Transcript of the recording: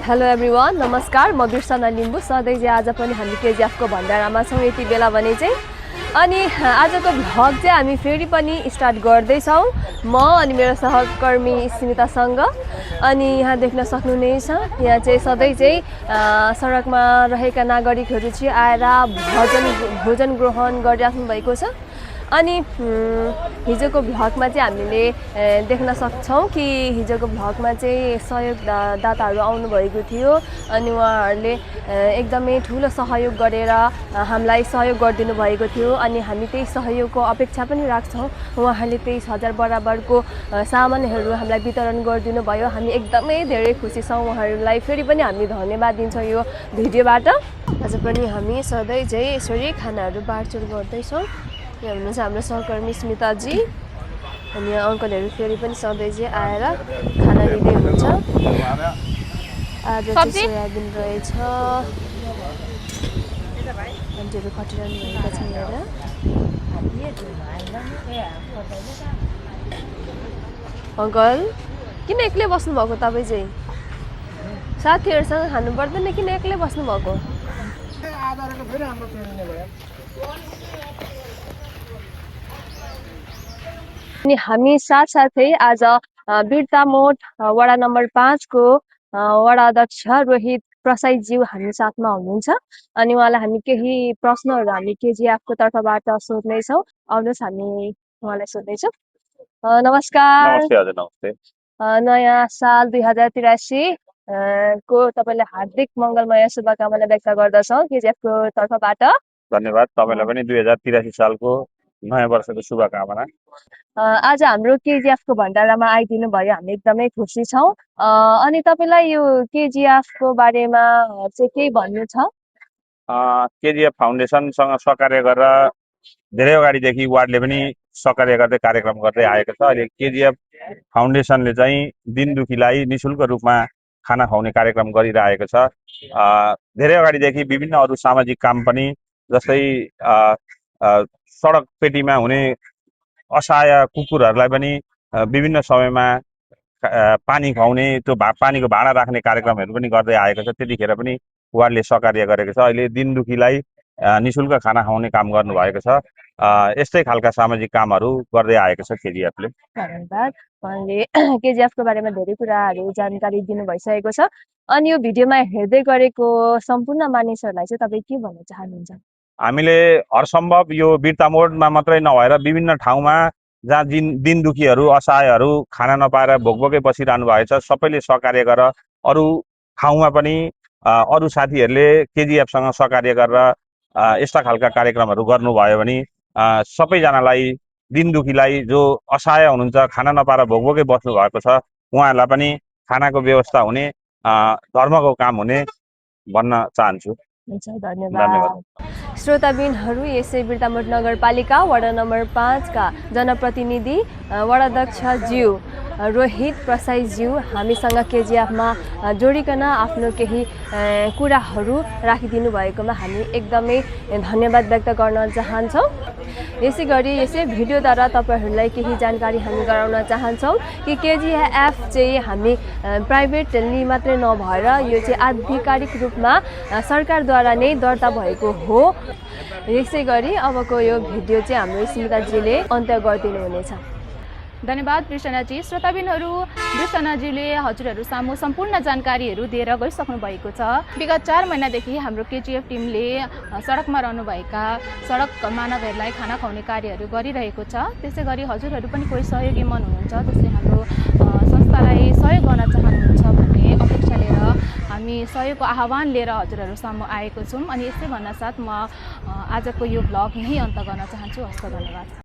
Hello everyone, नमस्कार। म बिर्सना लिम्बू। सधैँ चाहिँ आज पनि हामी केजिएफ को भण्डारामा छौँ यति बेला भने चाहिँ। अनि आजको भ्लग चाहिँ हामी फेरि पनि स्टार्ट गर्दैछौँ, म अनि मेरो सहकर्मी स्मितासँग। अनि यहाँ देख्न सक्नु नै छ, यहाँ चाहिँ सधैँ चाहिँ सडकमा रहेका नागरिकहरू चाहिँ आएर भोजन ग्रहण गरिराख्नु भएको छ। अनि हिजोको भ्लगमा चाहिँ हामीले देख्न सक्छौँ कि हिजोको भ्लगमा चाहिँ सहयोगदाताहरू आउनुभएको थियो। अनि उहाँहरूले एकदमै ठुलो सहयोग गरेर हामीलाई सहयोग गरिदिनु भएको थियो। अनि हामी त्यही सहयोगको अपेक्षा पनि राख्छौँ। उहाँहरूले 23,000 बराबरको सामानहरू हामीलाई वितरण गरिदिनु भयो। हामी एकदमै धेरै खुसी छौँ। उहाँहरूलाई फेरि पनि हामी धन्यवाद दिन्छौँ यो भिडियोबाट। आज पनि हामी सधैँ चाहिँ यसरी खानाहरू बाँडचुँड गर्दैछौँ। यहाँ हुनुहुन्छ हाम्रो सहकर्मी स्मिताजी। अनि यहाँ अङ्कलहरू फेरि पनि सधैँ चाहिँ आएर खाना लिँदै हुनुहुन्छ। आज चाहिँ सोयाबिन रहेछ, आन्टीहरू खटिरहनु भएका छन् हेर। अङ्कल किन एक्लै बस्नुभएको तपाईँ चाहिँ? साथीहरूसँग खानु पर्दैन, किन एक्लै बस्नुभएको? अनि हामी साथसाथै आज बिर्तामोड वडा नम्बर 5 को वडा अध्यक्ष रोहित प्रसाईज्यू हामी साथमा हुनुहुन्छ। अनि उहाँलाई हामी केही प्रश्नहरू हामी केजिएफको तर्फबाट सोध्नेछौँ। आउनुहोस् हामी उहाँलाई सोध्नेछौँ। नमस्कार। नमस्ते हजुर, नमस्ते। नयाँ साल 2083 को तपाईँलाई हार्दिक मङ्गलमय शुभकामना व्यक्त गर्दछौँ केजिएफको तर्फबाट। धन्यवाद। तपाईँलाई पनि 2083 सालको नयाँ वर्षको शुभकामना। आज हाम्रो केजिएफको भण्डारामा आइदिनु भयो, हामी एकदमै खुसी छौँ। अनि तपाईँलाई यो केजिएफको बारेमा चाहिँ केही भन्नु छ? केजिएफ फाउन्डेसनसँग सहकार्य गरेर धेरै अगाडिदेखि वार्डले पनि सहकार्य गर्दै कार्यक्रम गर्दै आएको छ। अहिले केजिएफ फाउन्डेसनले चाहिँ दिन दुखीलाई निःशुल्क रूपमा खाना खुवाउने कार्यक्रम गरिरहेको छ। धेरै अगाडिदेखि विभिन्न अरू सामाजिक काम पनि, जस्तै सडक पेटीमा हुने असहाय कुकुरहरूलाई पनि विभिन्न समयमा पानी खुवाउने, त्यो पानीको भाँडा राख्ने कार्यक्रमहरू पनि गर्दै आएको छ। त्यतिखेर पनि वार्डले सहकार्य गरेको छ। अहिले दिन दुखीलाई निःशुल्क खाना खुवाउने काम गर्नुभएको छ। यस्तै खालका सामाजिक कामहरू गर्दै आएको छ केजिएफले। धन्यवाद। उहाँले केजिएफको बारेमा धेरै कुराहरू जानकारी दिनु भइसकेको छ। अनि यो भिडियोमा हेर्दै गरेको सम्पूर्ण मानिसहरूलाई चाहिँ तपाईँ के भन्न चाहनुहुन्छ? हामीले हरसम्भव यो बिर्तामोडमा मात्रै नभएर विभिन्न ठाउँमा जहाँ दिन दुखीहरू, असहायहरू खाना नपाएर भोकभोकै बसिरहनु भएको छ, सबैले सहकार्य गरेर अरू ठाउँमा पनि अरू साथीहरूले केजिएफसँग सहकार्य गरेर यस्ता खालका कार्यक्रमहरू गर्नुभयो भने सबैजनालाई, दिन दुखीलाई, जो असहाय हुनुहुन्छ, खाना नपाएर भोकभोकै बस्नु भएको छ, उहाँहरूलाई पनि खानाको व्यवस्था हुने, धर्मको काम हुने भन्न चाहन्छु। धन्यवाद। श्रोताबिनहरू, यसै बिर्तामोड नगरपालिका वडा नम्बर 5 का जनप्रतिनिधि वडाध्यक्षज्यू रोहित प्रसाईज्यू हामीसँग केजिएफमा जोडिकन आफ्नो केही कुराहरू राखिदिनु भएकोमा हामी एकदमै धन्यवाद व्यक्त गर्न चाहन्छौँ। यसै गरी यसै भिडियोद्वारा तपाईँहरूलाई केही जानकारी हामी गराउन चाहन्छौँ कि केजिएफ चाहिँ हामी प्राइभेटली मात्रै नभएर यो चाहिँ आधिकारिक रूपमा सरकारद्वारा नै दर्ता भएको हो। यसै गरी अबको यो भिडियो चाहिँ हाम्रो स्मिताजीले अन्त्य गरिदिनु हुनेछ। धन्यवाद बिर्सनाजी। श्रोताबिनहरू, बिर्सनाजीले हजुरहरू सामु सम्पूर्ण जानकारीहरू दिएर गइसक्नु भएको छ। विगत 4 महिनादेखि हाम्रो केजिएफ टिमले सडकमा रहनुभएका सडक मानवहरूलाई खाना खुवाउने कार्यहरू गरिरहेको छ। त्यसै गरी हजुरहरू पनि कोही सहयोगी मन हुनुहुन्छ जसले हाम्रो संस्थालाई सहयोग गर्न चाहनुहुन्छ भन्ने अपेक्षा लिएर हामी सहयोगको आह्वान लिएर हजुरहरू सामु आएको छौँ। अनि यसै भन्नासाथ म आजको यो भ्लग यहीँ अन्त गर्न चाहन्छु। हस्त, धन्यवाद।